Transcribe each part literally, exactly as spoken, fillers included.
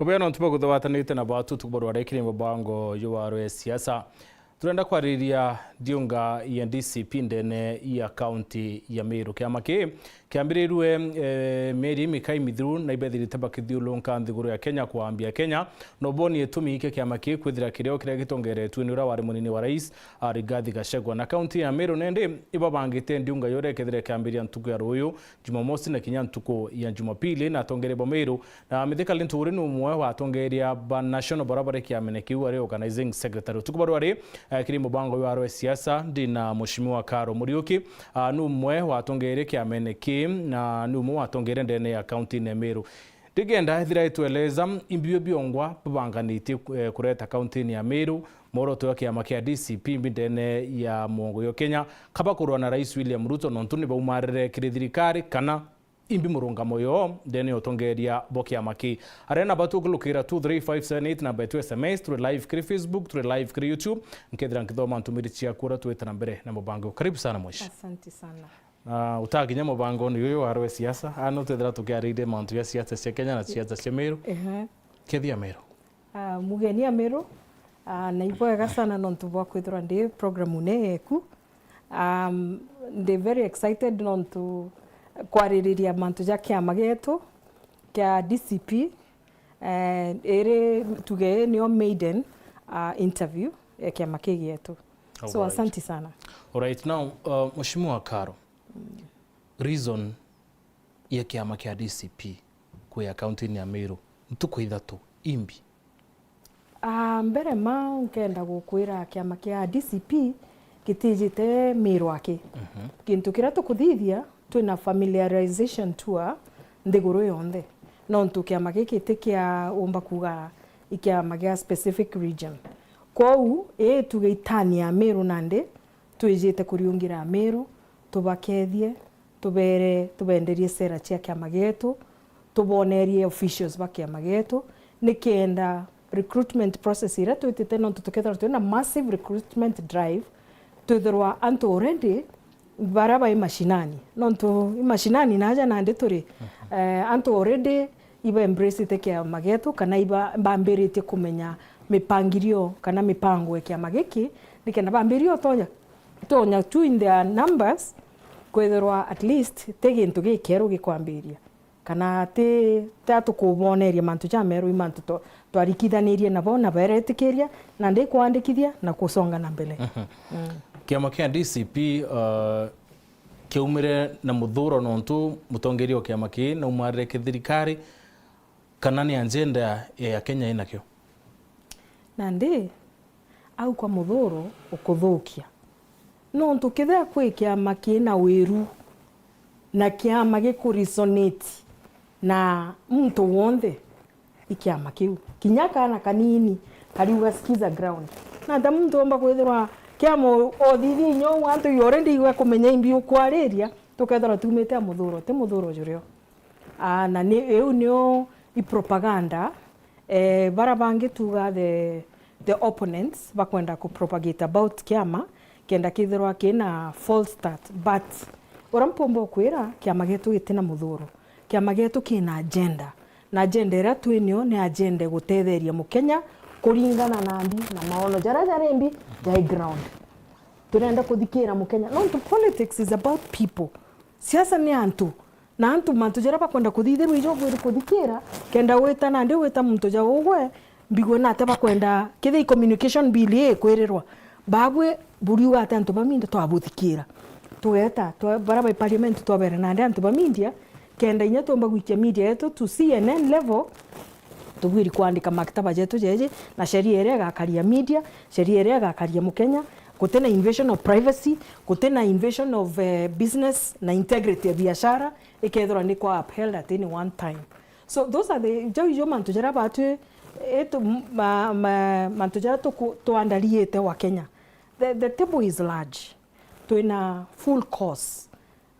Ubea nontu bwa kuthugatanite na batu tukubarwarikire mubango jwa waro ya siasa. Turenda kwaririria ndiunga ya D C P ndene ya kaunti ya Meru. Kiama kii kiambirirue, eh, mieri imikai mithiru na ibethirite bakithiurunka nthiguru ya Kenya kwambia Kenya. No boni itumi kia kiama kii kwithira kirio kiria gitongeretue ni uria wari munini wa rais, ah, Rigathi Gachagua. Na kaunti ya Meru nende ibabangite ndiunga yuria ikethire kiambiria ntuku ya ruyu, Jumamosi na kinya ntuku ya Jumapili, na atongeria ba Meru na Mithika Linturi ni umwe wa atongeria ba National baria bari kiamene kiu ari organizing secretary. Utuku barua ri, eh, kiri mubango wa rwe siasa, ndi na Mheshimiwa Karo Muriuki, ah, ni umwe wa atongeria kiamene ki, na ni umwe wa atongeria ndene ya kaunti ya Meru. Ndigenda ethira itueleza imbio biongwa babanganitie, eh, kureta kaunti ya Meru, moroto ya kiama kia D C P imbi ndene ya mwongo yo Kenya, kaba kurwa na Rais William Ruto nontu ni baumarire kiri thirikari kana imbi murungamo yo ndene ya utongeria bo kiama ki. Arena batu kulukira two three five seven eight namba yetu S M S, turi live kiri Facebook, turi live kiri YouTube. Nkethira nkithoma ntumiri ciaku ura twita na mbere na mubango. Karibu sana mwishi. Asante sana. Na utakinya mubangoni uyu wa rwe siasa, ano twethira tukiariria mantu ya siasa cia Kenya na siasa cia Meru. Ehe. Kethia Meru. Ah, mugeni a Meru, ah, na ibwega sana nontu bwa kwithirwa ndi programune yeku. Um, ndi very excited nontu kwaririria mantu ja kiama gietu kia D C P, eh, iri tuge nio maiden, ah, interview ya kiama kii gietu. So, alright, asanti sana. Alright, now, uh, Mheshimiwa Karo, reason ya kiama kia D C P kwi akaunti-ini ya Meru ntuku ithatu imbi? Ah, mbere ma nkenda gukwira kiama kia D C P gitijite Meru aki. Mhm. Gintu kiria tukuthithia, twina familiarization tour nthiguru yonthe. Nontu kiama giki ti kia umba kuuga i kiama gia specific region. Kwou, ii tuge itani ya Meru nandi, twijite kuriungira Meru, tubakethie, tubere, tubenderie sera cia kiama gietu, tubonerie officials ba kiama gietu, nikenda recruitment process iria twitite, nontu tukethirwa twina massive recruitment drive, twithirwa antu already baria bai mashinani, nontu i mashinani naja nandi turi, eh, antu already iba embracete kiama gietu, kana iba bambiritie kumenya mipangirio kana mipango ya kiama giki, nikenda bambirie utonya, tonya tu in their numbers, kwithirwa at least ti gintu gikieru gikwambiria, kana ti, ti atukuboneria mantu jameru, i mantu twa-, twarikithanirie nabo na beretikiria, na ndi kwandikithia na kusonga na mbele. Mhm. Mm. Kiama kia D C P, uh, kiaumire na muthuro nontu mutongeria wa kiama kii naumarire kithirikari, kana ni agenda ya Kenya inakio? Nandi, au kwa muthuro ukuthukia. Nontu kethira kwi kiama kina wiru na kiama gikuresonate na muntu wonthe, i kiama kiu. Kinya kana kanini kariuga, "Sikiza ground." Na ta muntu omba kwithirwa kiama o-, othithia inya uu antu i already igwe kumenya imbi ukwariria, tukethirwa tumite a muthuro, ti muthuro jurio. Ah, na ni, iu nio i propaganda, eh, bara bangi tuga the, the opponents bakwenda ku propagate about kiama, kenda kithirwa kina false start. But uria mpomba ukwira, kiama gietu gitina muthuro. Kiama gietu kina agenda. Na agenda iria twinio ni agenda igutetheria Mukenya kuringana na mbi na maono jaria jari mbi jai ground. Turenda kuthikira Mukenya. Nontu politics is about people. Siasa ni antu. Na antu mantu jaria bakwenda kuthithirwa ijo ubwiri kuthikira, kenda wita nandi wita muntu ja ugwe, mbigwe nate bakwenda, kethira i communication bill ii ikwirirwa, babwe buriuga ati antu baminda twabuthikira. Tweta, twa-, baria bai parliament twabere nandi antu ba media, kenda inya twomba gwikia media yetu to C N N level, tubwiri kwandika maktaba jetu jeji, na sheria iria igakaria media, sheria iria igakaria Mukenya, gutina invasion of privacy, gutina invasion of, eh, business na integrity ya biashara, ikethirwa ni kwa upheld at any one time. So those are the, jau ijo mantu jaria batwi, itu, ma, ma, mantu jaria tuku-, twandariite wa Kenya. The, the table is large. Twina full course.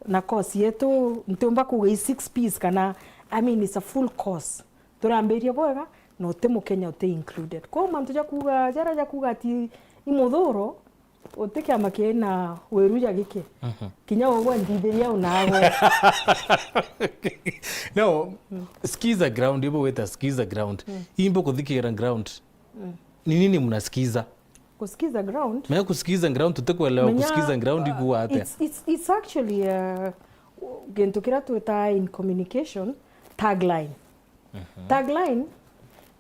Na course yetu, ntiumba kuuga i six P's kana, I mean, it's a full course. Turambiria bwega, na uti Mukenya uti included. Kwou mantu ja kuuga, jaria ja kuuga ati i muthuro, Uti kiama kina wiru ja giki. Mhm. Kinya ugwe nthithiria unagwe. No, skiza ground, ibo wita skiza ground. Mm. Imbo kuthikira ground. Mm. Ni nini mnasikiza? Kusikiza ground? Menya kusikiza ground, tutikwelewa. Menya, kusikiza ground uh, ikuwa atia? It's, it's, it's actually, uh, gintu kiria twita in communication, tagline. Mhm. Tagline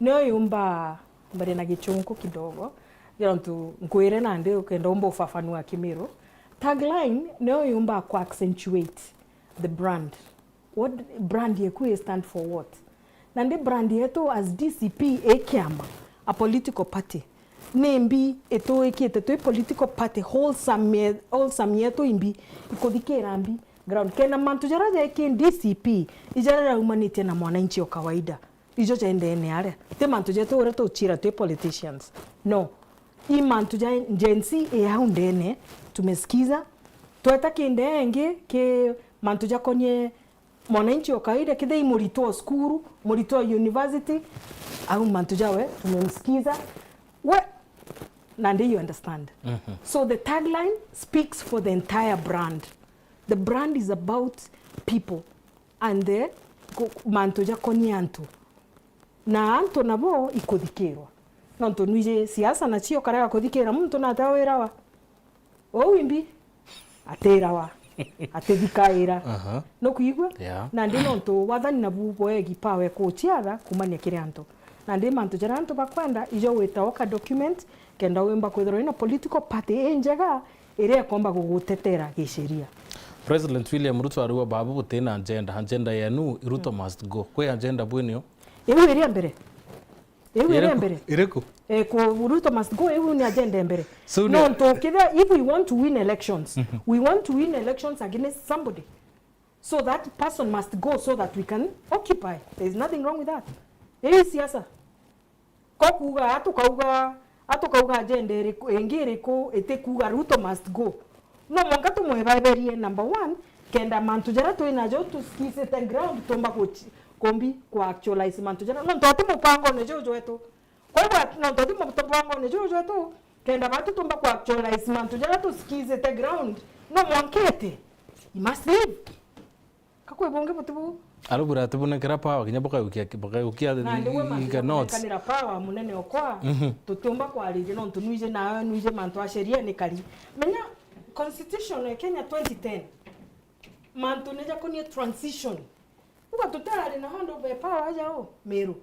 nio yumba, mbere na gichunku kidogo, nontu nkwire nandi ukenda umba ufafanua Kimiru. Tagline nio yumba ku accentuate the brand. What brand yeku i stand for what? Nandi brand yetu as D C P i kiama, a political party. Ni mbi ituikite twi political party, wholesome ye-, wholesome yetu imbi, ikuthikira mbi ground. Kenda mantu jaria jeki D C P, ijaria raumanitie na mwananchi o kawaida. Ijo ja ndene aria. Ti mantu jetu uria tuchira twi politicians. No. I mantu ja Gen Z i au ndene, tumesikiza. Tweta kinde engi ki mantu jakonie mwananchi o kawaida, kithei muritwa o cukuru, muritwa o university, au mantu jawe tumemsikiza. We, nandi you understand. Mhm. So the tagline speaks for the entire brand. The brand is about people and the ku-, mantu jakonie antu. Na antu nabo ikuthikirwa. Nontu nwiji siasa nacio karega kuthikira muntu na atawirawa. Ou imbi? Atirawa. Atithikaira. Aha. Nukwigua? Yeah. Nandi nontu wathani nabu bwegi power kuchiatha kumania kiri antu. Nandi mantu jaria antu bakwenda, ijo witawa ka document, kenda wimba kwithirwa wina political party injega, iria ikomba gugutetera gisheria. President William Ruto arauga babu butina agenda, agenda yenu, Ruto must go. Kwi agenda bwinio? Iu iria mbere. Iu iria mbere. Iriku? Eh, ku Ruto must go, iu ni agenda mbere. So ni nontu kithia, if we want to win elections, we want to win elections against somebody. So that person must go so that we can occupy. There is nothing wrong with that. Iu siasa. Ko kuuga, atukauga, atukauga agenda iriku, ingi iriku, itikuuga Ruto must go. No mwanka tumwebeberie, number one, kenda mantu jaria twi najo tusikisite ground tumba kuchi-, kumbi ku actualize mantu jaria. Nontu ati mupangone juu jwetu. Kwa hivyo, nontu ati mupangone juu jwetu, kenda batu tumba ku actualize mantu jaria tusikisite ground. No mwanka iti. He must leave. Kakwe bungi buti buu. Arubura ati bunekera power, kinya bukayukia, bukayukia. Na ndi we mantu jakunekanira power munene okwa, tutiumba kwariria nontu nwiji nawe, nwiji mantu a sheria ni kari. Menya constitution ya Kenya twenty ten, mantu ni jakonie transition. Uga tutirari na handover ya power aja u, Meru.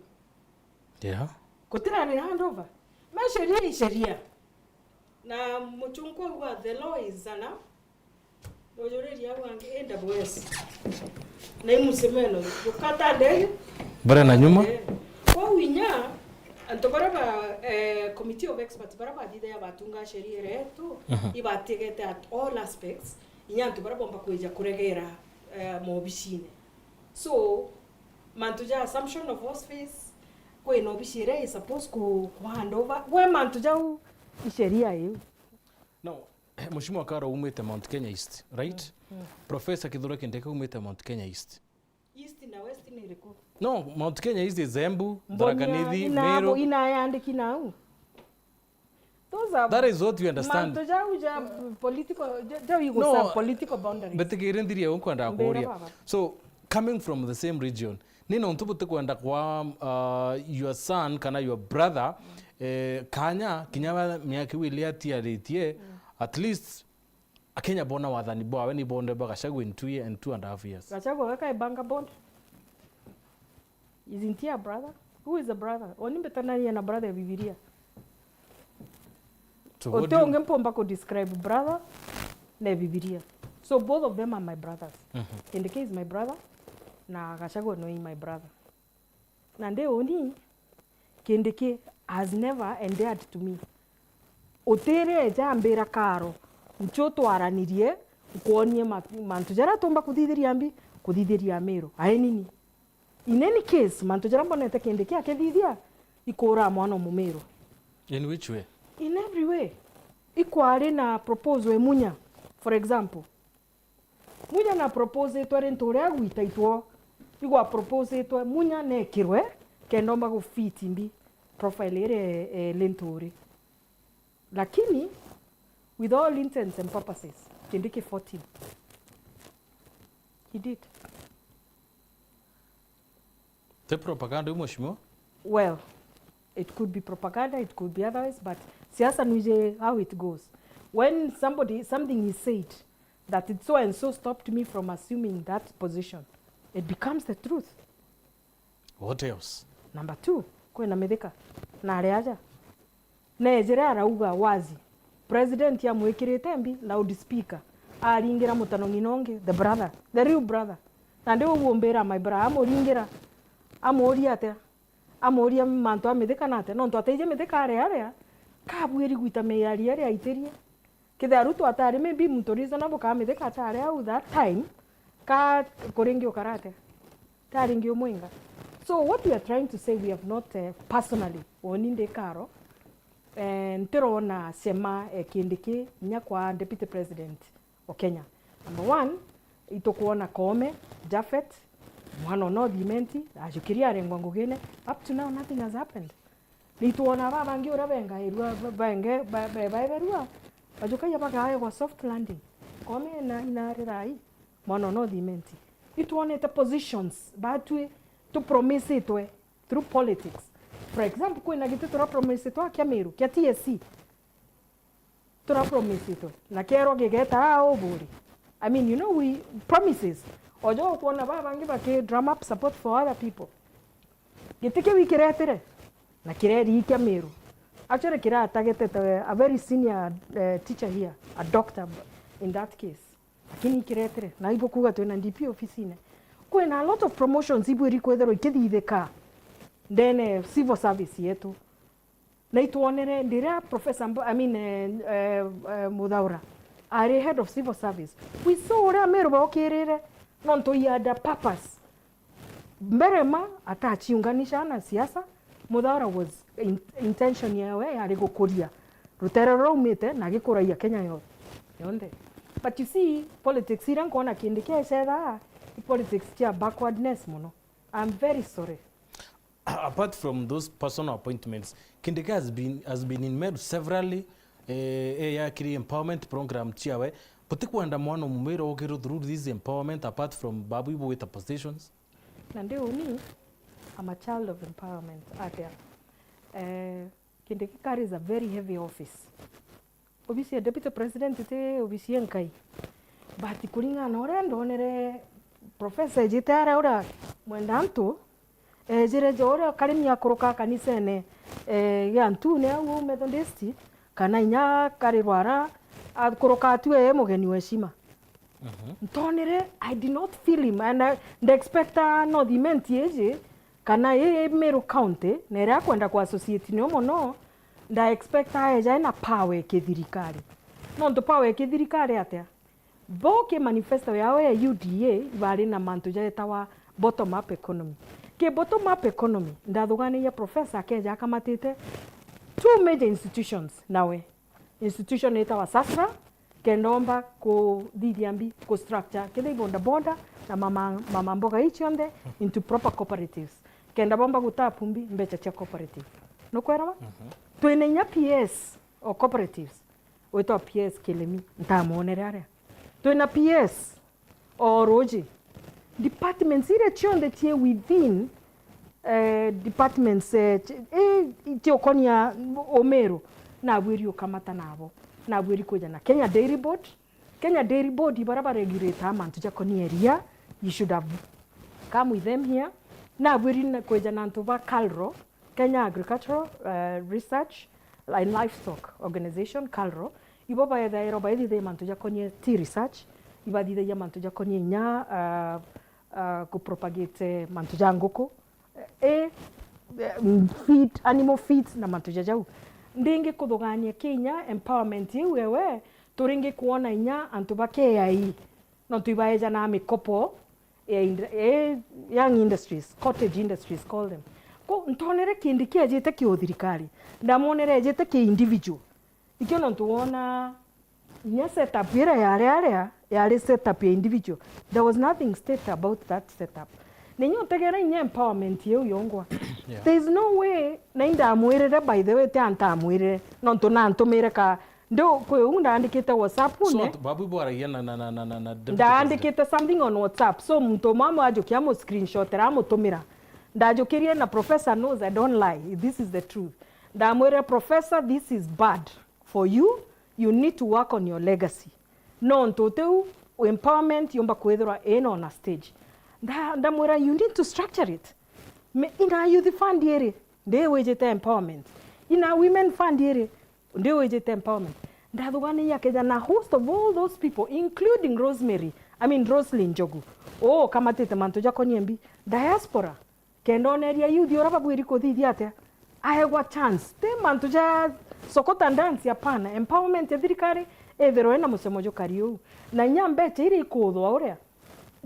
Yeah. Kutirari na handover. Ma sheria i sheria. Na muchunku auga the law is an Ujuriria au angi A W S. Na imusemeno, ukata ndege. Mbere na nyuma. Eh. Kwou inya, antu baria ba, eh, committee of experts baria bathithagia batunga sheria iria yetu, ibatigete at all aspects, inya antu baria bomba kwija kuregera, eh, maobicine. So, mantu ja assumption of office, kwina obici iria i suppose ku, ku hand over. Gwe mantu jau i sheria iu. No, Mheshimiwa Karo umite Mount Kenya East, right? Mm, mm. Professor Kithure Kindiki umite Mount Kenya East. East na West ni iriku? No, Mount Kenya East is Embu, Tharaka Nithi, ina abo, Meru. Ina yandiki nau. Those are, that is what you understand. Mantu jau ja political, ja, ja you go, no, serve political boundaries. Betikire ndiri yo nkwenda kuria. Baba. So, coming from the same region, ni nontu butikwenda kwa, uh, your son kana your brother, eh, kanya, kinya wa miaka iu ili atiaritie, at least Akenya bona wathani bwawe ni bonde bwa Gachagua in two year and two and a half years. Gachagua gaka ebanga bond. Isn't he a brother? Who is a brother? Oni mbetanania na brother ya Bibilia. So what do you, ungi mpomba ku describe brother na Bibilia. So both of them are my brothers. Mhm. Kindiki is my brother, na Gachagua no is my brother. Na ndi uni, Kindiki has never endeared to me. Utire eja ambira Karo, nchu twaranirie, nkwonie ma-, mantu jaria tumba kuthithiria mbi, kuthithiria Miru. Ae nini? In any case, mantu jaria mbonete Kindiki akithithia, ikuura mwana o Mumiru. In which way? In every way. Ikwari na proposal e Munya, for example. Munya na propositwe ri ntu uria gwitaitwo, igwa propositwe Munya nekirwe, kenda omba gu fit mbi profile iria e, e, ri ntu uri. Lakini, With all intents and purposes, Kindiki fought him. He did. The propaganda, mheshimiwa? Well, it could be propaganda, it could be otherwise, but siasa nwije how it goes. When somebody, something is said that it so and so stopped me from assuming that position, it becomes the truth. What else? Number two, kwina Mithika na ari aja. Neejire arauga wazi, President amwikirite mbi, loudspeaker, aringira mutano ng'ina ungi, the brother, the real brother. Nandi uu umbira my brother, amuringira, amuuria atia? Amuuria mantu a Mithika na atia? Nontu ataiji Mithika ari aria, kabwiri gwita miario iria aitirie. Kethira Ruto atari maybe muntu reasonable ka Mithika atari au that time, ka kuringi ukara atia? Taringi umwinga. So what we are trying to say, we have not, eh, personally, woni ndi Karo, eh, ntirona cema, eh, Kindiki inya kwa Deputy President o Kenya. Number one, itukwona Koome, Japhet, mwana o North Imenti, ajukirie arengwa ngugine. Up to now, nothing has happened. Nitwona babangi uria bengairua, ba-, benge, ba-, be-, baeberua, bajukagia bagaegwa soft landing. Koome na inarirai, mwana o North Imenti. Itwonete positions, batwi tupromisitwe through politics. For example, kwina giti turapromisitwe kia Meru, kia T S C. Turapromisitwe. Na kerwa gigeta aa uburi. I mean, you know, we promises. Ojo ukwona babangi baki drum up support for other people. Giti kiu ikiretire, na kireriikia Meru. Actually, kira targeted, uh, a very senior, uh, teacher here, a doctor in that case. Lakini ikiretire, na ibo kuuga twina D P ofisine. Kwina a lot of promotions ibwiri kwithirwa ikithithika ndene civil service yetu. Na itwonere, ndiria Professor Mbo-, I mean, eh, eh, eh, Muthaura, ari head of civil service. We saw uria Meru baukirire, nontu he had a purpose. Mbere ma atachiunganisha na siasa, Muthaura was in-, intention yawe yari gukuria rutere ruria aumite na agikuragia Kenya yo-, yonthe. But you see, politics iria nkwona Kindiki ecethaa, i politics cia backwardness mono. I'm very sorry. Apart from those personal appointments, Kindiki has been, has been in Meru severally, eh, eh, yakiri empowerment program ciawe. Butikwenda mwana umumwira ukirwe through this empowerment apart from babu ibo wita positions? Na ndi uni, I'm a child of empowerment, atia. Eh, Kindiki carries a very heavy office. Obisi ya Deputy President ti obisi enkai. But kuringana na uria ndonere Professor ejite aria uria mwenda antu, ejire jo uria karimi akuruka kanisene, eh, gia Ntune au Methodist, kana inya kari Rwara, akuruka atue e mugeni wa heshima. Mhm. Ntonere, I did not feel him, and I, nda expecta North Imenti iji, kana ii Meru County, na iria akwenda ku associate nio mono, nda expecta eja ena power ya kithirikari. Nontu power ya kithirikari atia? Bo ki manifesto yao ya U D A ibari na mantu jaetawa bottom up economy. Ki bottom up economy, ndathuganirie professor akeja akamatite two major institutions nawe. Institution itawa SASRA, kenda omba kuthithia mbi, ku structure, kethira i boda boda na mama, mama mboga ii cionthe into proper cooperatives. Kenda bomba gutapu mbi mbecha cia cooperative. Nukwelewa? Mhm. Twina inya P S o cooperatives, witwa P S Kilemi, ntamwonere aria. Twina P S o ruji. Departments iria cionthe cii within, eh, departments, eh, ci-, eh, ciokonia Umeru, nabwiri ukamata nabo. Nabwiri kwija na Kenya Dairy Board. Kenya Dairy Board, baria baregulataa mantu jakonia iria, you should have come with them here. Nabwiri na-, kwija na antu ba KALRO, Kenya Agricultural, eh, Research and Livestock Organization, KALRO, ibo baethairwa baithithagia mantu jakonie tea research, ibathithagia mantu jakonie inya, ah, ah, ku propagate, eh, mantu ja nguku, eh, eh, mm, feed, animal feeds na mantu ja jau. Ndingi kuthugania kinya empowerment iu ewe, turingi kwona inya antu ba K I E, nontu ibaejanaa mikopo ya ind-, eh, young industries, cottage industries, call them. Ko ntonere Kindiki ejite ki uthirikari, ndamwonere ejite ki individual. Ikio nontu wona inya setup iria yari aria, yari setup ya individual. There was nothing state about that setup. Na inya utegere inya empowerment iu yongwa. Yeah. There is no way, na indamwirire, by the way, ti antamwirire, nontu nantumire ka Ndio, kwi uu ndaandikite WhatsApp-une. So, antu babu ibwaragia na, na, na, na, na, na deputy president. Ndaandikite something on WhatsApp. So, muntu umwe amwe ajukia amu screenshotera amutumira. Ndajukirie na Professor knows I don't lie. This is the truth. Ndamwirire, "Professor, this is bad for you. You need to work on your legacy." Nontu utiu empowerment yumba kwithirwa ina on a stage. Nda-, ndamwira, "You need to structure it." Me, ina youth fund iri, ndi wijite empowerment. Ina women fund iri, ndi wijite empowerment. Ndathuganirie Akenya na host of all those people, including Rosemary, I mean, Roselyn Njogu. Uu ukamatite mantu jakonie mbi. Diaspora, kenda oneria youth uria babwiri kuthithia atia, aegwa chance. Ti mantu ja sokota dance, hapana. Empowerment ya thirikari ithirwe ina mucemo jukari uu. Na inya mbecha iria ikuthwa uria,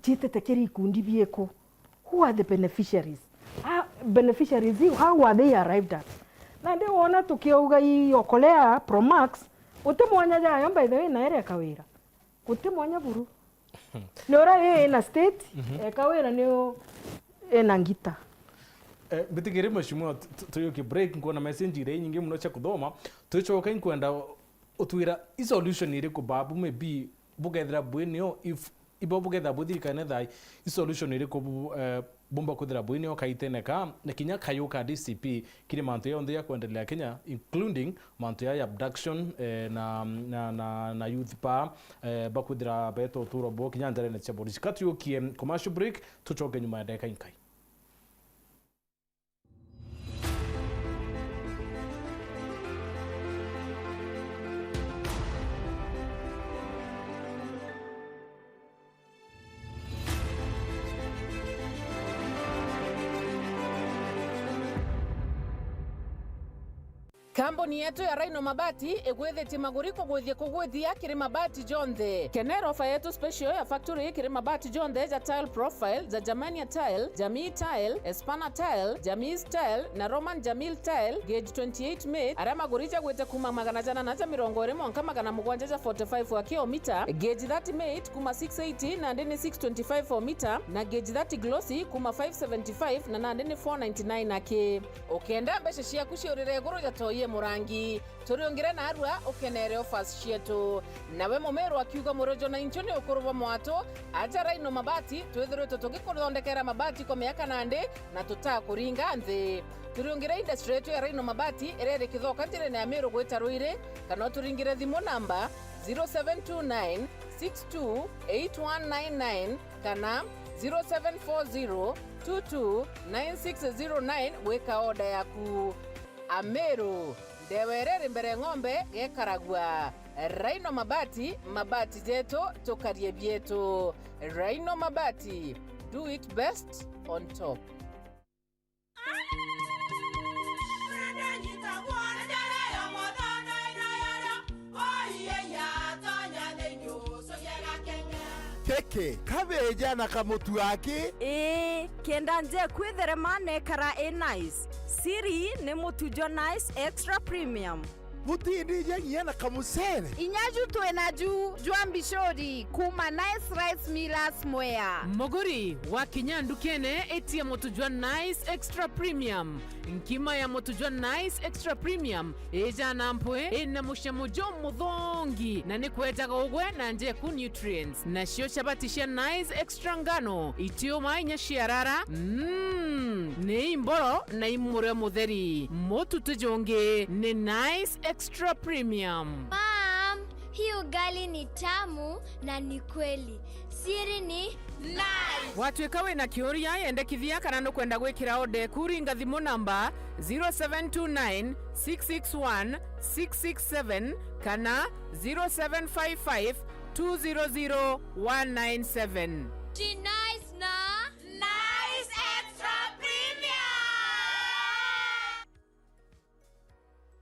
ciitite kiri ikundi bieku? Who are the beneficiaries? Ah, beneficiaries iu, how were they arrived at? Na ndi wona tukiauga ii Okolea Pro Max, guti mwanya jayo, by the way, na ireka wira. Guti mwanya buru. Ni uria ii ina state, eka wira ni u-, ina ngita. Eh, mbitigiri mheshimiwa, tu-, tu-, tuyukie break, nkuona message iria inyingi muno cia kuthoma. Twicoka, inkwenda utwira i solution iriku babu maybe bukethira bwi nio, if ibo bukethira bwi thirikarine thaa ii, i solution iriku bu-, eh, bumba kwithira bwi nio kaitene ka, na kinya kayu ka D C P kiri mantu yonthe ya kwendelea Kenya, including mantu ya abduction, eh, na, na, na, na youth pa, eh, bakwithira beeta uturo bwo kinya nderene cia borisi. Ka tuyukie commercial break, tucoke nyuma ya ndagika inkai. Kambuni yetu ya Rhino Mabati igwithitie maguri kugwithia kugwithia kiri mabati jonthe. Kenera ofa yetu special ya factory kiri mabati jonthe ja tile profile, ja Germania tile, Jamii tile, Espana tile, Jamii tile na Roman Jamil tile, gauge twenty-eight mate, aria maguri jagwite kuma magana janana ja mirongo iri mwanka magana mugwanja ja forty-five wa kilomita, gauge thirty mate kuma six eighty nandi ni six twenty-five o mita, na gauge thirty glossy kuma five seventy-five na nandi ni four ninety-nine aki. Ukenda mbeca ciaku ciurire iguru ja toi e murangi, turiungire narua ukenere offers cietu. Nawe mumiru akiuga murojo na inchu ni ukuru bwa mwatu, aja Rhino Mabati, twithiritwe tugikuthondekera mabati kwa miaka nandi na tutakuringa nthi. Turiungire industry yetu ya Rhino Mabati iria iri Kithoka njirene ya Miru gwita Ruiri, kana uturingire thimu namba zero seven two nine six two eight one nine nine kana zero seven four zero two two nine six zero nine gwika order yaku. Amiru, ndewa iria iri mbere ng'ombe gekaragua. Rhino Mabati, mabati jetu, tukarie bietu. Rhino Mabati, do it best on top. Keke kabeja na kamutu aki. Ii, kenda nje kwitherema nekara i nice. Siri ni mutu jwa Nice Extra Premium. Butindija nginya na kamucere. Inya ju twina ju jwa mbicuri kuma Nice Rice Millers Mwea. Muguri, wakinya ndukene, itia mutu jwa Nice Extra Premium. Nkima ya mutu jwa Nice Extra Premium ija na mpwi, ina mucamo jumuthongi, na ni kwejaga ugwe na njeku nutrients. Nacio chabati cia Nice Extra ngano itiuma inya ciarara. Mm, ni imboro na i murio mutheri. Mutu ti jungi, ni Nice Extra Premium. Mom, hii ugali ni tamu na ni kweli. Siri ni Nice. Watwika wina kiuria, yendekithia kana nukwenda gwikira order eku, ringa thimu namba zero seven two nine six six one six six seven kana zero seven five five two zero zero one nine seven. Ji Nice na Nice Extra Premium.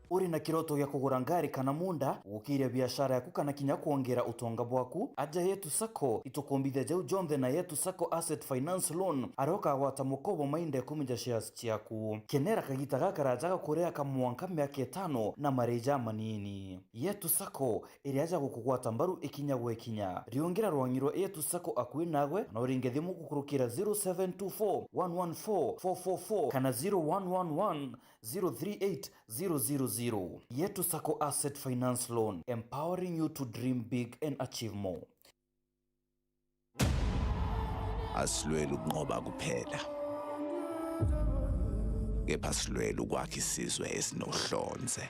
Uri na kiroto gia kugura ngari kana munda, gukiria biashara yaku kana kinya kwongera utonga bwaku? Aja Yetu Sacco, itukumbithia jau jonthe na Yetu Sacco Asset Finance Loan, aria ukagwata mukobo mainda ikumi ja shares ciaku. Kenera kagita gakaraja gakuria ka mwanka miaka itano na mariji jamanini. Yetu Sacco iri aja gukugwata mbaru ikinya gwa ikinya. Riungira rwang'i rwa Yetu Sacco akui nagwe, na uringe thimu gukurukira zero seven two four one one four four four four kana zero one one one zero three eight zero zero zero. Yetu Sacco Asset Finance Loan, empowering you to dream big and achieve more. Asilweli ukunqoba kuphela, kepha asilweli ukwakha isizwe esinohlonze.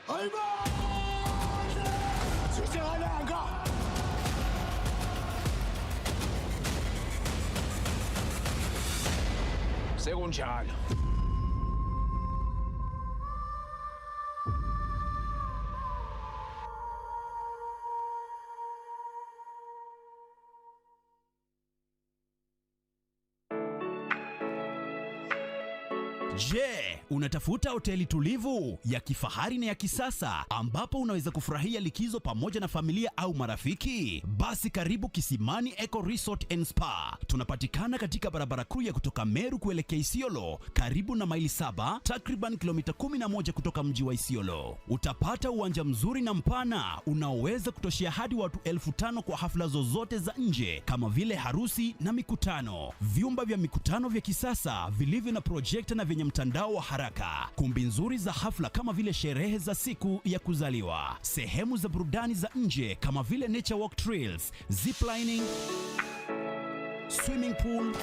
Sekunjalo. Je, unatafuta hoteli tulivu, ya kifahari na ya kisasa ambapo unaweza kufurahia likizo pamoja na familia au marafiki? Basi karibu Kisimani Eco Resort and Spa. Tunapatikana katika barabara kuu ya kutoka Meru kuelekea Isiolo, karibu na Maili Saba, takriban kilomita kumi na moja kutoka mji wa Isiolo. Utapata uwanja mzuri na mpana unaoweza kutoshea hadi watu elfu tano kwa hafla zozote za nje kama vile harusi na mikutano. Vyumba vya mikutano vya kisasa vilivyo na projekta na vyenye mtandao wa haraka. Kumbi nzuri za hafla kama vile sherehe za siku ya kuzaliwa. Sehemu za burudani za nje kama vile nature walk trails, ziplining, swimming pool,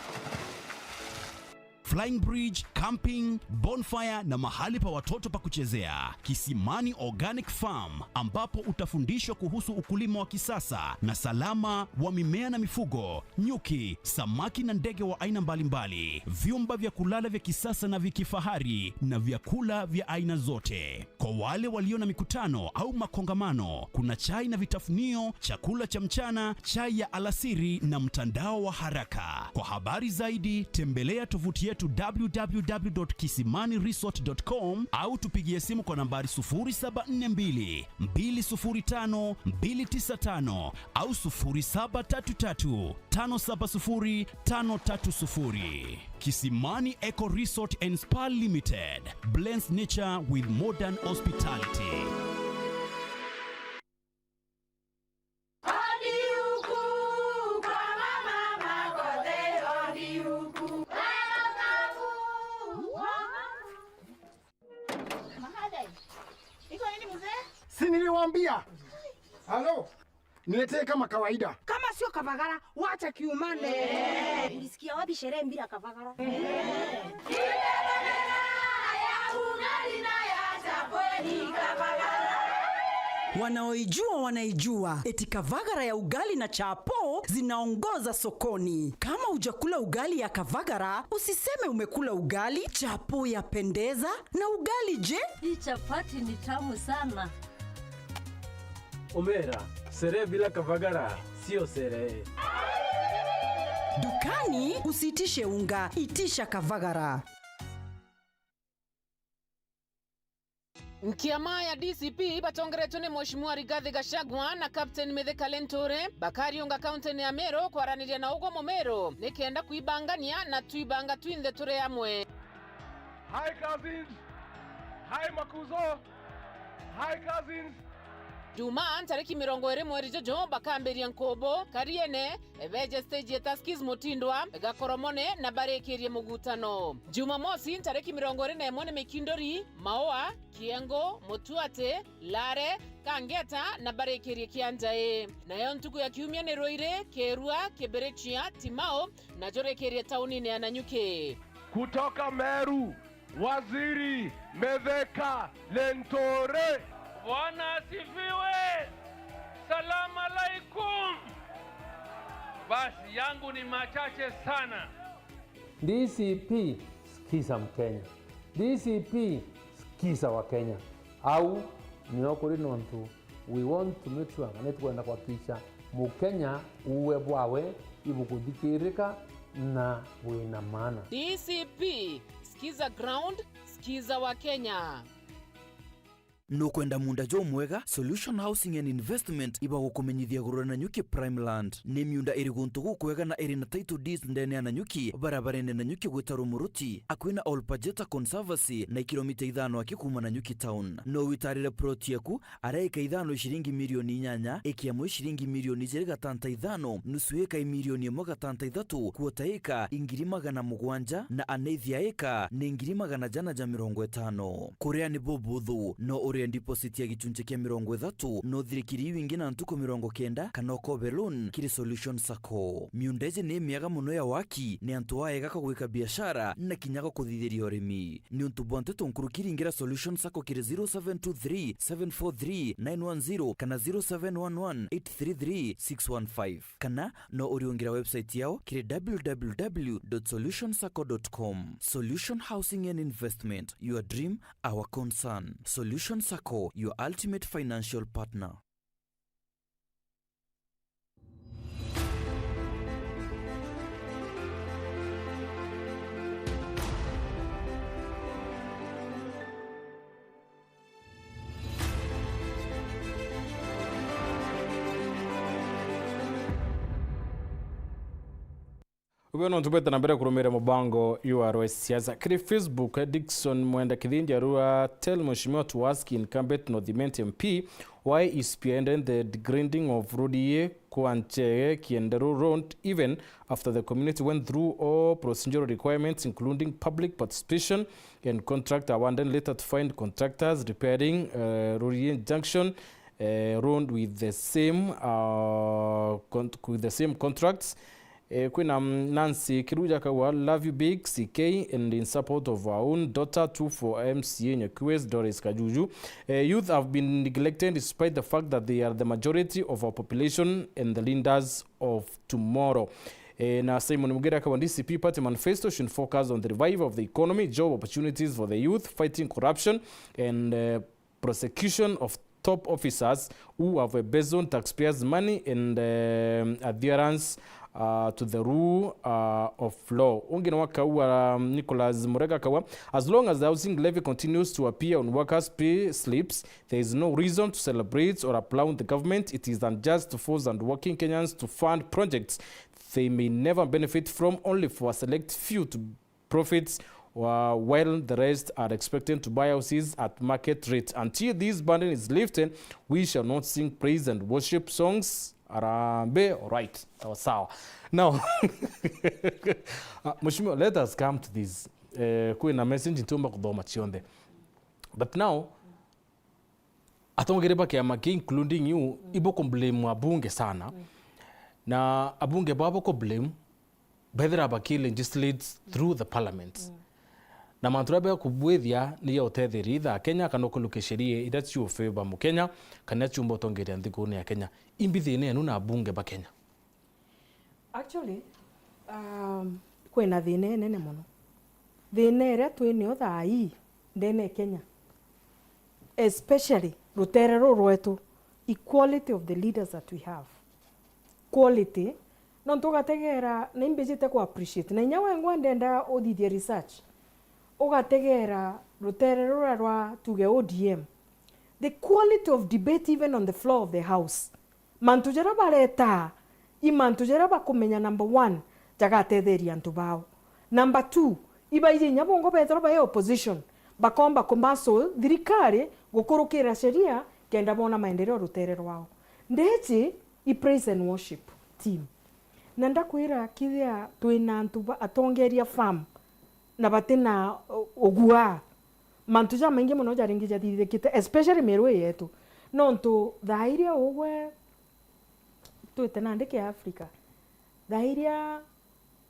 flying bridge, camping, bonfire na mahali pa watoto pa kuchezea. Kisimani Organic Farm, ambapo utafundishwa kuhusu ukulima wa kisasa na salama wa mimea na mifugo, nyuki, samaki na ndege wa aina mbalimbali, vyumba vya kulala vya kisasa na vya kifahari na vyakula vya aina zote. Kwa wale walio na mikutano au makongamano, kuna chai na vitafunio, chakula cha mchana, chai ya alasiri na mtandao wa haraka. Kwa habari zaidi, tembelea tovuti yetu w w w dot kisimani resort dot com au tupigie simu kwa nambari sufuri saba nne mbili, mbili sufuri tano, mbili tisa tano au sufuri saba tatu tatu, tano saba sufuri, tano tatu sufuri. Kisimani Eco Resort and Spa Limited blends nature with modern hospitality. Si niliwaambia? Halo? Niletee kama kawaida. Kama sio kavagara, wacha kiumane. Ulisikia wapi sherehe bila kavagara? Wanaoijua wanaijua. Eti kavagara ya ugali na chapo zinaongoza sokoni. Kama hujakula ugali ya kavagara, usiseme umekula ugali. Chapo yapendeza, na ugali je? Hii chapati ni tamu sana. Omera, sherehe bila kavagara sio sherehe. Dukani usiitishe unga, itisha kavagara. Nkiama ya D C P batongeretwe ni Mheshimiwa Rigathi Gachagua na Captain Mithika Linturi bakariunga kaunti-ini ya Meru kwaraniria na ugwe Mumiru nikenda kwibangania na twibanga twinthe turi amwe. Hi cousins, hi makuzo, hi cousins. Jumaa ntariki mirongo iri mweri juju bakambiria nkubu Kariene, beje stage ya Tuskys Mutindwa, Gakoromone na barikirie mugutano. Jumamosi ntariki mirongo iri na imwe ni Mikinduri, Maua, Kiengo, Mutuati, Lare, Kangeta na barikirie Kianjai. Nayo ntuku ya kiumia ni Ruiri, Kirua, Kibirichia, Timau na jurikirie taunini ya Nanyuki. Kutoka Meru, Waziri Mithika Linturi. Bwana asifiwe. Salam alaikum. Basi, yangu ni machache sana. D C P, sikiza Mkenya. D C P, sikiza Wakenya. Au, nio kuri nontu we want to make sure kana nitukwenda kuhakikisha Mukenya uwe bwawe ibukuthikirika na wina maana. D C P, sikiza ground, sikiza Wakenya. Nukwenda munda jumwega? Solution Housing and Investment ibagukumenyithia iguru ria Nanyuki Prime Land. Ni miunda iri guntu gukwega na iri na title deeds ndene ya Nanyuki, barabarene Nanyuki gwita Rumuruti, akui na Olpajeta Conservancy na ikilomita ithano aki kuuma Nanyuki town. No witarire plot yaku, ara ika ithano ciringi milioni inyanya, ika imwe ciringi milioni ijiri gatanta ithano, nusu ika i milioni imwe gatanta ithatu, quarter ika i ngiri magana mugwanja, na aneithi ya ika ni ngiri magana jana ja mirongo itano. Kuria ni bubuthu, no uri Deposit ya gichunchi kia mirongo ithatu, na uthirikiri iu ingi na ntuku mirongo kenda, kana ukobe loan kiri Solution Sacco. Miunda iji ni miega mono ya waki, ni antu aega ka gwika biashara, na kinya ga kuthithiria urimi. Niuntu bwa nteto nkuruki, ringira Solution Sacco kiri zero seven two three, seven four three, nine one zero kana zero seven one one, eight three three, six one five. Kana no uriungira website yao kiri w w w dot solution sacco dot com. Solution Housing and Investment, your dream, our concern. Solution Sacco, your ultimate financial partner. Ugwe nontu bwete na mbere kurumira mubango U R S siasa. Kiri Facebook, Dickson Mwenda Kithindi arua, "Tell Mheshimiwa to ask incumbent North Imenti M P why is spearheading the degrading of road ye kwa Nchege Kienderu Road, even after the community went through all procedural requirements, including public participation and contract award, and later to find contractors repairing, uh, Road Ye Junction, uh, road with the same, uh, con-, with the same contracts." Eh, kwina, mm, Nancy Kiruja akauga, "Love you big, C K, and in support of our own daughter, too, for M C A Nyakiwes, Doris Kajuju. Eh, youth have been neglected despite the fact that they are the majority of our population and the leaders of tomorrow." Eh, na Simon Mugere akauga, "D C P party manifesto should focus on the revival of the economy, job opportunities for the youth, fighting corruption, and, eh, prosecution of top officers who have embezzled taxpayers' money and, um, adherence, uh, to the rule, uh, of law." Ungi nawe akauga, um, Nicholas Murega akauga, "As long as the housing levy continues to appear on workers' pay slips, there is no reason to celebrate or applaud the government. It is unjust to force hardworking Kenyans to fund projects they may never benefit from, only for a select few to profits, uh, while the rest are expected to buy houses at market rate. Until this burden is lifted, we shall not sing praise and worship songs." Harambee, all right. Sawa sawa. Now, uh, Mheshimiwa, let us come to this. Eh, kwina message ntiumba kuthoma cionthe. But now, atongeria ba kiama ki, including you, ibo ku blame abunge sana. Na abunge babo ku blame, bethira baki legislate through the parliament. Na mantu jaria bekubwithia ni ja utetheria either Kenya kana ukurukia sheria iria ciu favor Mukenya, kana ciumba utongeria nthiguru ya Kenya. Imbi thina yenu na abunge ba Kenya? Actually, um, kwina thina inene mono. Thina iria twi nio thaa ii ndene Kenya, especially rutere ruru rwetu, equality of the leaders that we have. Quality, nontu ugategera, na imbijite ku appreciate, na inya wengwa ndenda uthithie research, ugategera rutere rura rwa, tuge, O D M, the quality of debate even on the floor of the house. Mantu jaria baretaa, i mantu jaria bakumenya, number one, jagatetheria antu bao. Number two, ibaiji inya bongo bethirwa bai opposition, bakomba kumuscle thirikari gukurukira sheria kenda bona maendeleo rutere rwao. Ndiji i praise and worship team. Na ndakwira, kithia twina antu ba, atongeria firm na batina u-, uguaa, mantu jamaingi mono jaringi jathithikite, especially Meru ii yetu. Nontu thaa iria ugwe twite nandi kia Africa, thaa iria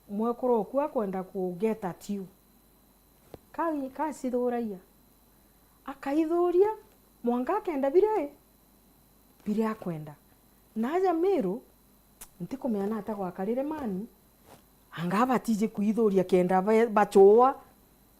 mwekuru oku akwenda ku get at you, ka-, kacithuragia, akaithuria mwanka akenda biria i, biria akwenda. Na aja Meru, ntikumenya nata gwakarire mani, anga batiji kwithuria kenda ba-, bachua.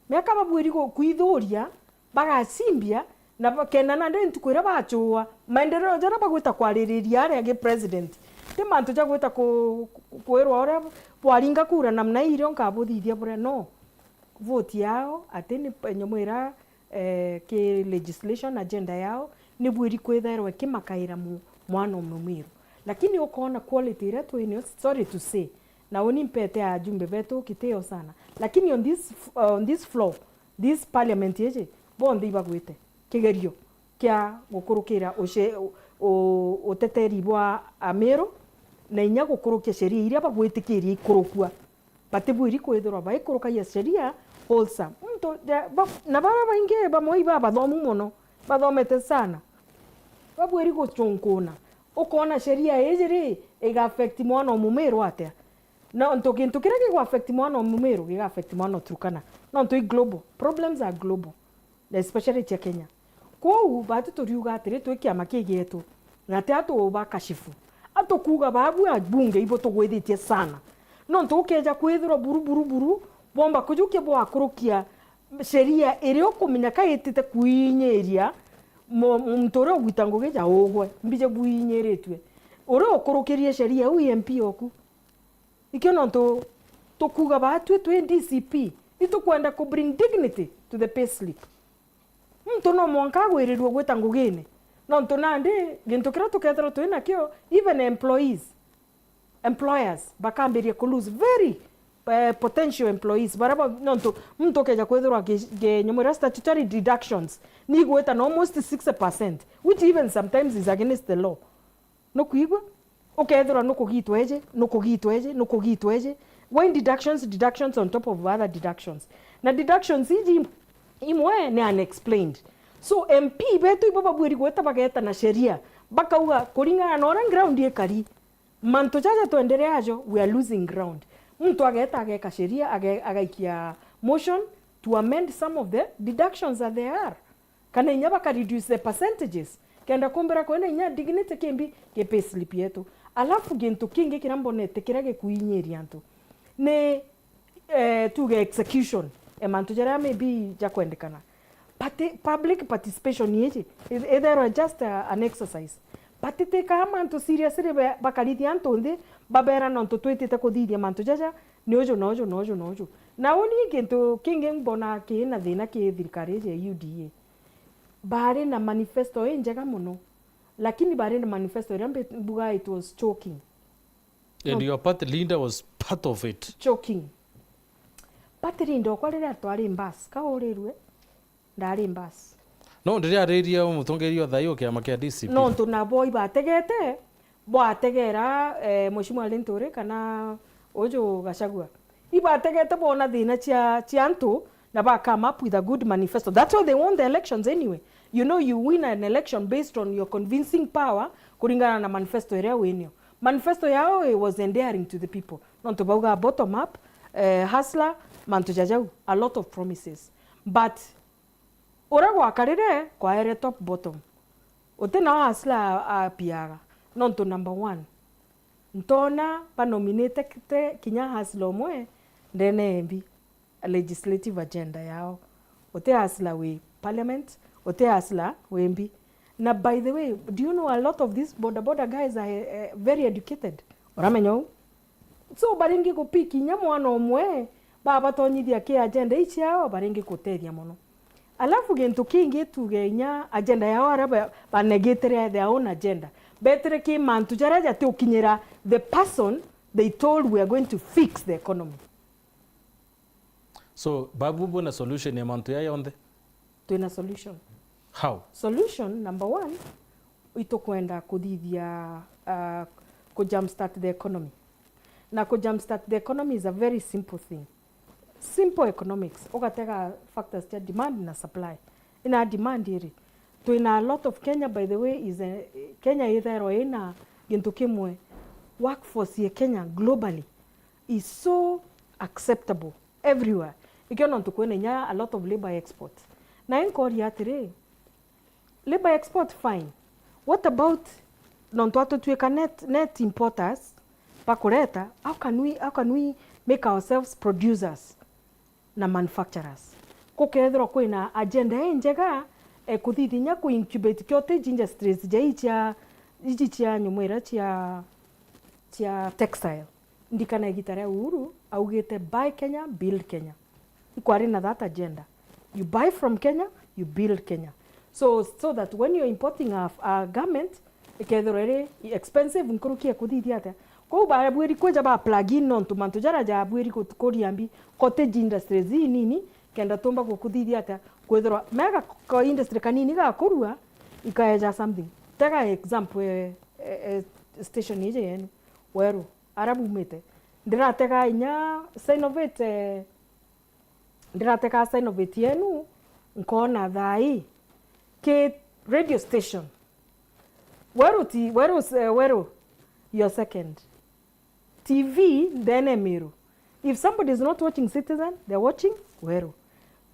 Miaka babwiri gu-, kwithuria, bagacimbia, na ba-, kenda nandi ntuku iria bachua, maendeleo jaria bagwita kwaririria aria gi president, ti mantu ja gwita ku-, ku-, kwirwa uria bwaringa kura namna ii irio nkabuthithia buria, no. Vote yao, ati ni nyamu iria, eh, ki legislation agenda yao, ni bwiri kwithairwa ikimakaira mu-, mwana umwe Mwiru. Lakini ukoona quality iria twi nio, sorry to say, na uni mpete ajumbe betu kitio sana. Lakini on this f-, uh, on this floor, this parliament iji, bonthe ibagwite kigerio kia gukurukira uce-, u-, u-, uteteri bwa Amiru, na inya gukurukia sheria iria bagwitikiria ikurukua. Batibwiri kwithirwa baikurukagia sheria wholesome. Muntu, ja-, ba-, na baria baingi bamwe ibabathomu mono, bathomete sana, babwiri guchunkuna. Ukoona sheria iji ri, iga affect mwana o Mumiru atia? Nontu gintu kiria gigu affect mwana o Mumiru, giga affect mwana o Turkana. Nontu i global. Problems are global. Na especially cia Kenya. Kwou, baatu turiuga atiri, twi kiama kii gietu, gati atu bakashifu. Atukuuga babu abunge ibo tugwithitie sana. Nontu ukeeja kwithirwa buru, buru, buru, bwomba kujukia bwakurukia sheria iria ukumenya ka itite kuinyiria mu-, muntu uria ugwita ngugi ja ugwe, mbije bwinyiritue. Uria ukurukirie sheria iu i M P oku. Ikio nontu tukuuga baatue twi D C P, itukwenda ku bring dignity to the payslip. Muntu no mwanka agwirirue gwita ngugine. Nontu nandi, gintu kiria tukethirwa twi nakio, even employees, employers, bakambiria ku lose very, eh, potential employees. Baria ba, nontu muntu ukeja kwithirwa aki-, akinyumwira statutory deductions, ni igwita na almost sixty percent, which even sometimes is against the law. Nukwigua? Ukethirwa nukugitwa iji, nukugitwa iji, nukugitwa iji. Why deductions, deductions on top of other deductions? Na deductions iji im-, imwe ni unexplained. So, M P betu ibo babwiri gwita bageta na sheria, bakauga, kuringana na uria ground ikari, mantu jaja twenderea ajo, we are losing ground. Muntu ageta ageka sheria, age-, agaikia motion to amend some of the deductions that there are. Kana inya baka reduce the percentages, kenda kumbira kwina inya dignity kimbi ki payslip yetu. Alafu gintu kingi kiria mbonete kiria gikuinyiria antu ni, eh, tuge execution, e mantu jaria maybe jakwendekana. Parti-, public participation iji, ith-, itherwa just a, an exercise. But ti kaa mantu seriously be-, bakarithia antu nthi, babera nontu twitite kuthithia mantu jaja, ni uju na uju na uju na uju. Na uni gintu kingi mbona kina thina ki thirikari iji ya U D A. Bari na manifesto injega mono, lakini bari na manifesto iria mbi-, mbuga it was choking. And your party leader was part of it. Choking. Party leader okwa riria twari mbas, ka urirue? Ndari mbas. No, ndiriariria mutongeria o thaai o kiama kia D C P. Nontu nabo ibategete, bwategera, eh, Mheshimiwa Linturi kana uju Gachagua. Ibategete boona thina cia, cia antu na ba come up with a good manifesto. That's why they won the elections anyway. You know, you win an election based on your convincing power kuringana na manifesto iria winio. Manifesto yao, it was endearing to the people. Nontu bauga bottom up, eh, hustler, mantu ja jau, a lot of promises. But uria gwakarire kwaere top bottom. Uti nao hustler a-, apiaga. Nontu number one, ntona banominate te kinya hustler umwe ndene ya M P, a legislative agenda yao. Uti hustler wi parliament, uti hustler wi M P. Na by the way, do you know a lot of these boda boda guys are, eh, very educated? Uramenya uu? So, baringi kupick inya mwana umwe, babatonyithia ki agenda ii ciao, baringi kutethia mono. Alafu gintu kingi tuge inya agenda yao aria ba-, banegitire their own agenda. Betire ki mantu jaria jatiukinyira the person they told we are going to fix the economy. So, babu bwina solution ya mantu ya yonthe? Twina solution. How? Solution number one, itukwenda kuthithia, uh, ku jumpstart the economy. Na ku jumpstart the economy is a very simple thing. Simple economics, ugatega factors cia demand na supply. Ina demand iri, twina a lot of Kenya, by the way, is a, Kenya itherwa ina gintu kimwe, workforce ya Kenya globally is so acceptable everywhere. Ikio nontu kwina inya a lot of labor export. Na inkoria atiri, labor export fine. What about nontu atutwika net, net importers bakureta, how can we, how can we make ourselves producers na manufacturers? Kukethirwa kwina agenda injega, eh, kuthithinya ku incubate cottage industries ja ii cia, iji cia nyumwira cia, cia textile. Ndikana igita ria Uhuru augite, "Buy Kenya, build Kenya." Ikwari na that agenda. You buy from Kenya, you build Kenya. So, so that when you're importing a, a garment, ikethirwa iri expensive nkuruki ya kuthithia atia. Kwou babwiri kwija ba plug in nontu mantu jaria jabwiri kut-, kuria mbi, cottage industries inini, kenda tumba gukuthithia atia. Kwithirwa mega ko industry kanini gakurua, ikaeja something. Tega example, eh, eh, eh, station iji yenu, Weru. Aria bumite. Ndiratega inya Synovate, eh, ndiratega Synovate yenu, nkona thaa ii, ki radio station. Weru ti, Weru, eh, Weru, your second. T V, then Meru. If somebody is not watching Citizen, they're watching Weru.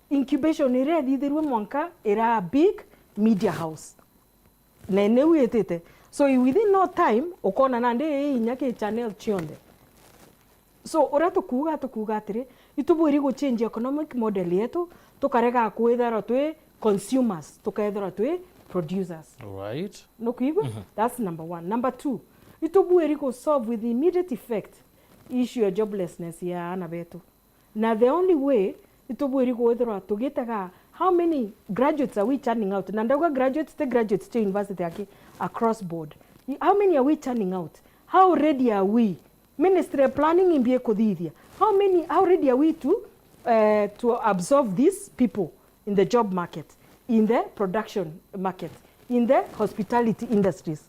Incubation iria ithithirue mwanka ira a big media house. Na niu itite. So within no time, ukona nandi ii inya ki channel cionthe. So uria tukuuga, tukuuga atiri, itubwiri guchange economic model yetu, tukarega kwithirwa twi consumers, tukeethirwa twi producers. Right. Nukwigua? Mhm. That's number one. Number two, itubwiri ku solve with immediate effect issue ya joblessness ya aana betu. Na the only way itubwiri kwithirwa tugitega how many graduates are we churning out? Na ndauga graduates, ti graduates cia university aki, across board. I-, how many are we churning out? How ready are we? Ministry of Planning imbi ikuthithia? How many, how ready are we to, eh, to absorb these people in the job market, in the production market, in the hospitality industries?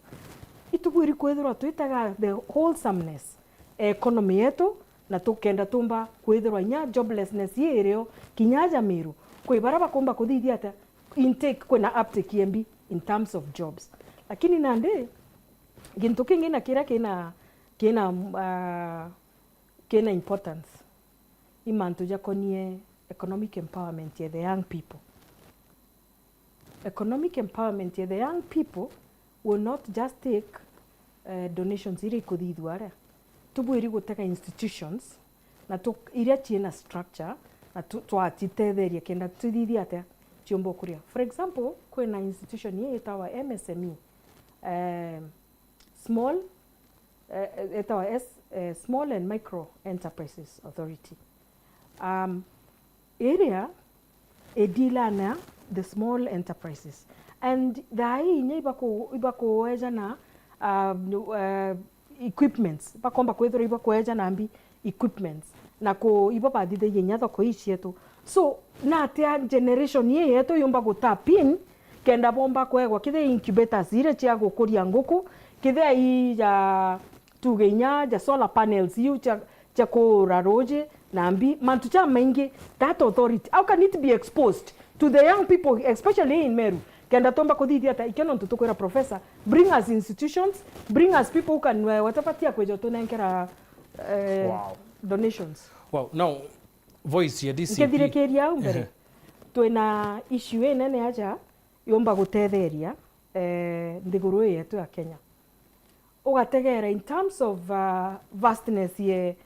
Itubwiri kwithirwa twitaga the wholesomeness economy yetu, na tukenda tumba kwithirwa inya joblessness ii irio kinya aja Meru, kwi baria bakumba kuthithia atia intake, kwina uptake yembi in terms of jobs. Lakini nandi, gintu kingi na kiria kina, kina, ah, kina importance, i mantu jakonie economic empowerment ya the young people. Economic empowerment ya the young people will not just take, eh, donations iria ikuthithua aria. Tubwiri gutega institutions na tu-, iria ciina structure na tu-, twacitetheria kenda tuthithia atia ciumba ukuria. For example, kwina institution ii itawa M S M E, eh, small, eh, etawa S-, eh, Small and Micro Enterprises Authority. Um, iria idilana the small enterprises. And thaa ii inya ibaku-, ibakueja na, um, uh, equipments, bakomba kwithirwa ibakueja na mbi equipments, na ku-, ibo bathithagia inya thoko ii cietu. So, na atia generation ii yetu yumba gu tap in, kenda bomba kwegwa kithia incubators iria cia gukuria nguku, kithia i ja, tuge inya ja solar panels iu cia, cia kuura ruuji na mbi, mantu jamaingi, that authority, how can it be exposed to the young people, especially in Meru? Kenda tumba kuthithia ta ikio nontu tukwira professor, bring us institutions, bring us people who can, uh, whatever, tia kweja tunenkera, uh, Wow. donations. Wow. Now, voice ya D C P. Nkithirikiria au mbere, Ehe. twina issue inene aja yumba gutetheria, eh, nthiguru ii yetu ya Kenya. Ugategera in terms of, uh, vastness ye,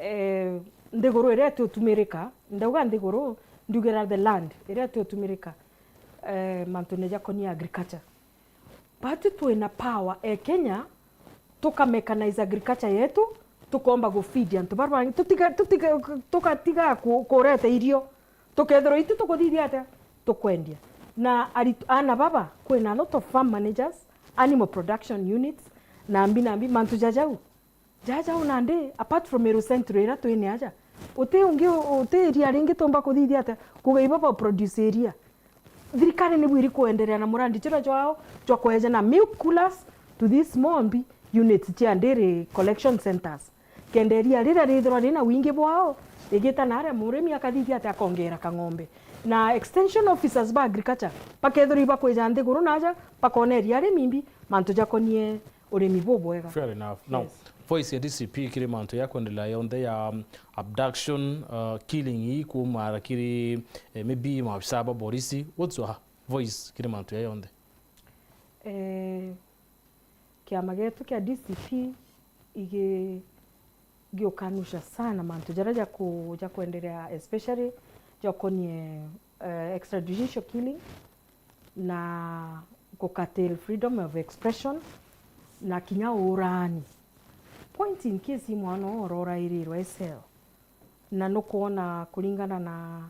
eh, nthiguru iria tutumirika, ndauga nthiguru, ndugira the land iria tutumirika, eh, mantune jakonie agriculture. But twina power e Kenya, tuka mechanize agriculture yetu, tukomba gu feed antu baria bangi, tutiga, tutiga, tukatiga ku-, kureta irio, tukethirwa itu tukuthithia atia? Tukwendia. Na aritu-, aana baba, kwina a lot of farm managers, animal production units, na mbi na mbi, mantu ja jau. Jaja u nandi, apart from Meru Central iria twine aja, uti ungi, uti iria ringi tumba kuthithia atia? Kuga ibo ba produce iria. Thirikari ni bwiri kuenderea na murandi juria jwao jwa kweja na milk coolers to these small mbi units cia dairy collection centers. Kenda iria riria rithirwa rina wingi bwao, rigita na aria murimi akathithia atia? Akongera kang'ombe. Na extension officers ba agriculture bakethirwa ibakwija nthiguru na aja, bakona iria rimimbi, mantu jakonie urimi bubwega. Fair enough. Now, yes. Voice ya D C P kiri mantu ya kwendelea yonthe ya, um, abduction, uh, killing ii kuumara kiri, eh, maybe maafisa ba borisi. What's your voice kiri mantu ya yonthe? Eh, kiama gietu kia D C P igi-, giukanusha sana mantu jaria ja ku-, ja kwendelea, especially jakonie, eh, extrajudicial killing na ku curtail freedom of expression na kinya uuraani. Point in case mwana uu urorairirwe e cell, na nukwona kuringana na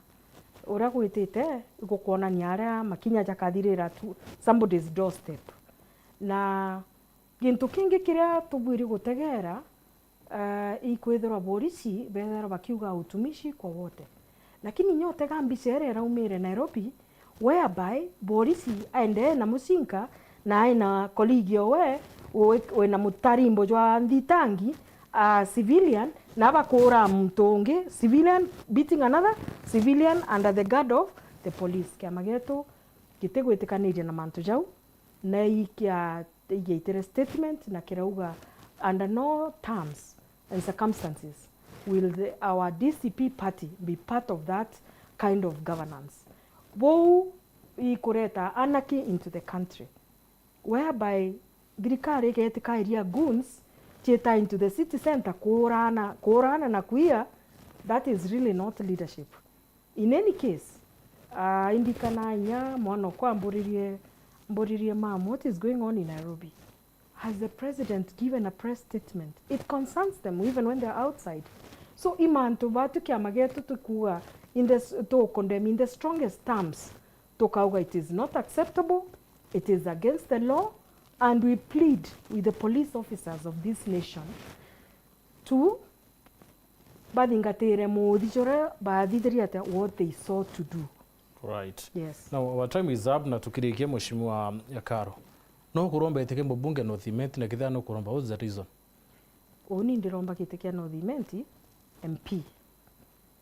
uria gwitite, gukwonania aria makinya jakathirira tu somebody's doorstep. Na gintu kingi kiria tubwiri gutegera, eh, ikwithirwa borisi bethirwa bakiuga utumishi kwa wote. Lakini inya utega mbica iria iraumire Nairobi, whereby borisi aendee na mucinka na aina colleague owe, wi-, wina mutarimbo jwa nthitangi, a civilian, na bakuura muntu ungi, civilian beating another civilian under the guard of the police. Kiama gietu gitigwitikaniria na mantu jau, na ikia-, igiaitire statement na kirauga, under no terms and circumstances will the, our D C P party be part of that kind of governance. Bou ikureta anarchy into the country, whereby thirikari igetikairia goons cieta into the city centre kuurana, kuurana na kuia. That is really not leadership. In any case, ah, indikana inya mwana okwa mburirie, mburirie, "Mom, what is going on in Nairobi?" Has the president given a press statement? It concerns them even when they're outside. So, i mantu batu kiama gietu tukuuga in the s-, to condemn in the strongest terms, tukauga it is not acceptable, it is against the law, and we plead with the police officers of this nation to bathingatire muthi juria bathithirie atia what they sought to do. Right. Yes. Now, our time is up, na tukirikia, Mheshimiwa Yakaro. No kuromba giti kia mbunge North Imenti, na kethira no kuromba, what's the reason? Uni ndiromba giti kia North Imenti M P.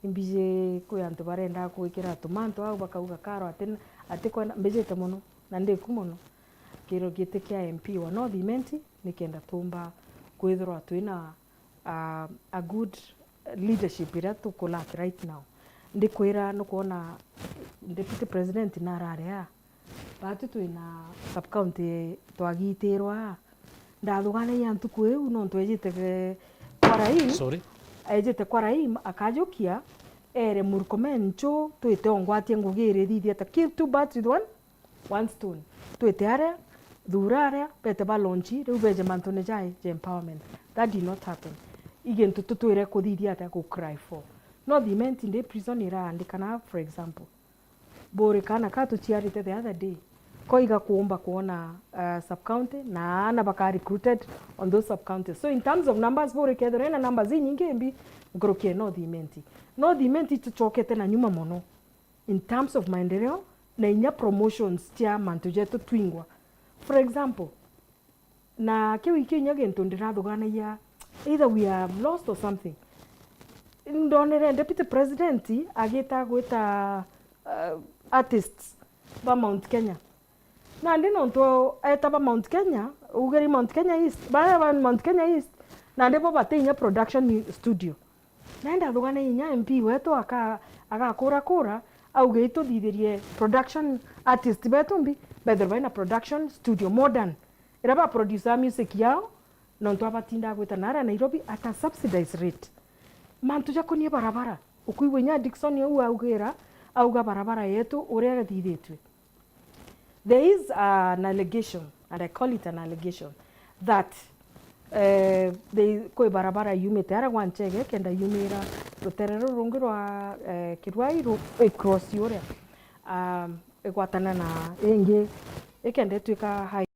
Imbiji kwi antu barenda gwikira tumantu au, bakauga Karo ati, ati kwenda, mbijite mono, na ndiku mono. Kiro giti kia M P wa North Imenti, nikenda tumba kwithirwa twina a, a good leadership iria tuku lack right now. Ndikwira nukwona Deputy President narari aa, batu twina sub county twagitirwa aa. Ndathuganagia ntuku iu nontu ejite ke-, kwa Raim, Sorry. Ejite kwa Raim akajukia, ere Murkomen nchu twite ongwatie ngugi iri thithia ta kill two birds with one one stone. Twite aria, thura aria, bete ba launch, riu beje mantune jai ja empowerment. That did not happen. I gintu tutwire kuthithia atia ku cry for? North Imenti ndi prison iraandikana, for example. Buri kana ka tuciarite the other day. Ko igakuumba kwona, uh, sub county, na aana baka recruited on those sub counties. So in terms of numbers, buri kethirwa ina numbers inyingi mbi nkuruki e North Imenti. North Imenti ituchokete na nyuma mono in terms of maendeleo na inya promotions cia mantu jetu twingwa. For example, na kiu ikio inya gintu ndirathuganagia, either we are lost or something. Ndonere Deputy President agita gwita, uh, artists ba Mount Kenya. Nandi nontu eta ba Mount Kenya, ugeri Mount Kenya East, baria ba Mount Kenya East, nandi bo bati inya production studio. Naenda thugana inya M P wetu aka-, agakura kura, auge ituthithirie production artist betu mbi, bethirwe baina production studio modern, iria ba producer music yao, nontu abatindaga gwita nara Nairobi at a subsidized rate. Mantu jakonie barabara, ukwigua inya Dickson au augira, auga barabara yetu uria ithithitue. There is an allegation, and I call it an allegation, that, eh, they, kwi barabara yumite aria gwa Nchege, kenda yumira rutere ruru rungi rwa, eh, Kiruai ru-, i cross uria, um, igwatana na ingi, ikenda itwika high.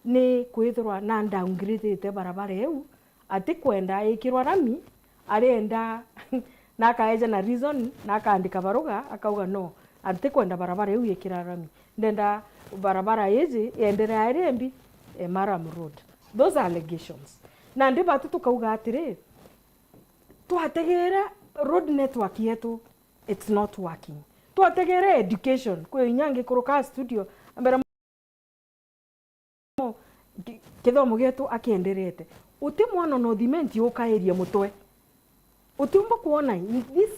Ni kwithirwa na downgradete barabara iu, atikwenda ikirwa rami, arienda na akaeja na reason, na akaandika baruga, akauga, "No, atikwenda barabara iu ikira rami. Ndenda barabara iji ienderea iri mbi, eh, Maram Road." Those are allegations. Nandi batu tukauga atiri, twategeera road network yetu, it's not working. Twategeera education, kwi inya ngikuruka studio, ambera mo-, ki-, kithomo gietu akienderete. Uti mwana North Imenti ukairie mutwe. Utiumba kuona in this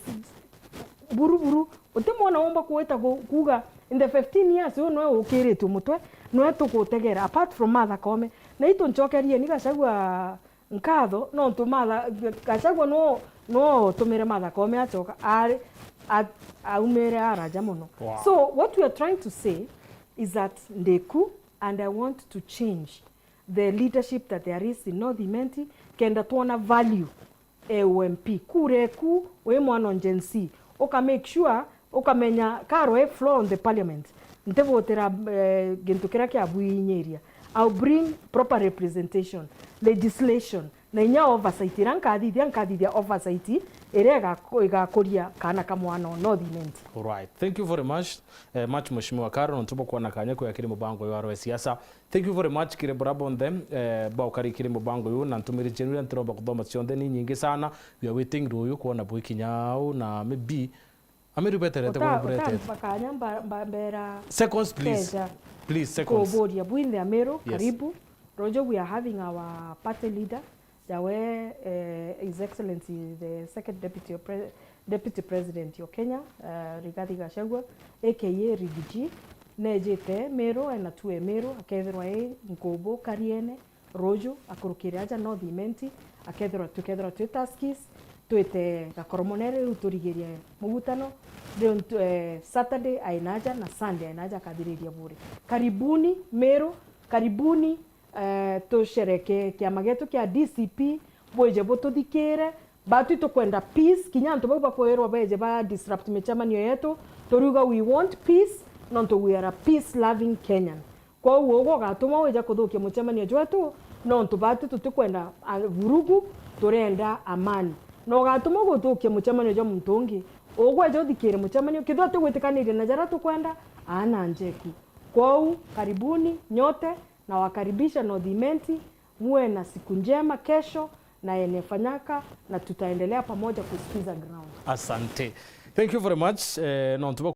buruburu, uti mwana umba kuita ku-, kuuga, "In the fifteen years, uyu noe ukiritue mutwe, noe tugutegera, apart from Martha Koome." Na itu nchokerie ni Gachagua nkatho, nontu Martha, Gachagua no, no utumire Martha Koome acoka, ari, a-, aumire araja mono. Wow. So, what we are trying to say is that ndiku, and I want to change the leadership that there is in North Imenti, kenda twona value e U M P. Kura eku, wi mwana on Gen Z, uka make sure, ukamenya Karo e floor on the parliament. Ntigutira, eh, gintu kiria kiabwinyiria. I'll bring proper representation, legislation, na inya oversight iria nkathithia, nkathithia oversight iria igaku-, igakuria kaana ka mwana o North Imenti. Alright. Thank you very much, eh, much Mheshimiwa Karo, nontu bwa kuona kanya kuya kiri mubango uyu wa Rwe Siasa. Thank you very much kiri bura bonthe, eh, baukari kiri mubango uyu, na ntumiri cienu iria ntiromba kuthoma cionthe ni nyingi sana. We are waiting ruyu kuona bwikinya au, na maybe Ameru beterete, uta-, uta-, bakanya mba-, mba-, mbera seconds, please. Please, seconds. Kuburia bwinthe Ameru, yes, karibu. Rojo, we are having our party leader, jawe, eh, His Excellency the Second Deputy Pre-, Deputy President of Kenya, eh, Rigathi Gachagua, A K A Riggy G, nejite Meru, ena tu e Meru, akethirwa e Nkubu, Kariene, ruju, akurukire aja North Imenti, akethirwa, tukethirwa twi Tuskys, twite Gakoromonere, riu turigirie mugutano, riu ntu-, eh, Saturday ainaja na Sunday ainaja akathiriria bure. Karibuni Meru, karibuni, eh, tushereke kiama gietu kia D C P, bwije bututhikire, batwi tukwenda peace, kinya antu bau bakwirwa beje ba disrupt micemanio yetu, turiuga we want peace, nontu we are a peace loving Kenyan. Kwou ugwe ugatuma wija kuthukia mucemanio jwetu, nontu batwi tutikwenda, a, vurugu, turenda amani. Na ugatuma guthukia mucemanio jwa muntu ungi, ugweja uthikire mucemanio, kethirwa tigwitikanirie na jaria tukwenda, aana njeku. Kwou, karibuni nyote, nawakaribisha North Imenti, muwe na siku njema kesho na yenye fanyaka, na tutaendelea pamoja kusikiza ground. Asante. Thank you very much, eh, nontu bwa